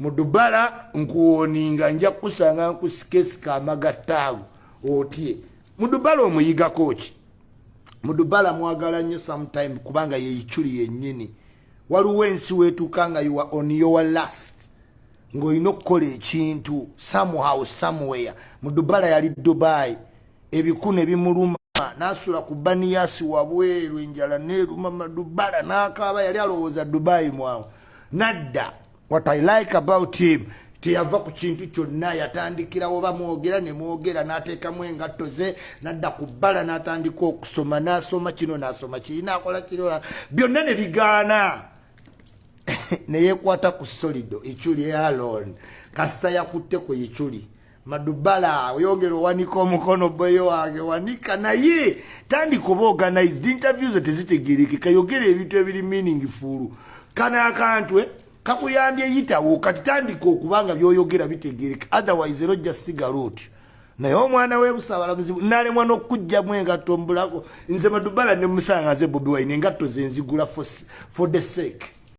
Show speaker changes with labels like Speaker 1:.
Speaker 1: Mudubala, nkuwoninga, nja kukusanga nkusikesika amagatta ago otye. Mudubala omuyigako ki? Mudubala mwagala nnyo sometime kubanga yeyikyuli yennyini. Waliwo ensi weetuuka nga you are on your last, ng'olina okukola ekintu somehow, somewhere. Mudubala yali Dubai, ebiku ne bimuluma, n'asula ku baniyasi wabweru, enjala neeruma Madubala n'akaaba. Yali alowooza Dubai mwawo nadda. What I like about him, teyava ku kintu kyonna. Yatandikirawo bamwogera ne mwogera, n'ateekamu engatto ze, n'adda ku bbala, n'atandika okusoma, n'asoma kino, n'asoma kiri, n'akola kino, byonna ne bigaana, neyekwata ku Solido Ichuli alone. Kasita yakutte ku Ichuli. Madubala, oyongera owanika omukono, boyo wange, wanika, naye tandika oba organized. Interviews tezitegerekeka, yogera ebintu ebiri meaningful. Kano akantu kakuyambye yitawo. Kati tandika okubanga byoyogera bitegereka, otherwise era ojja sigala otyo. Naye omwana w'ebusabala muzibu, nalemwa n'okugjamu engatto mbulako. Nze Madubala ne musanga, nze Bobi Wine, engatto ze nzigula for the sake.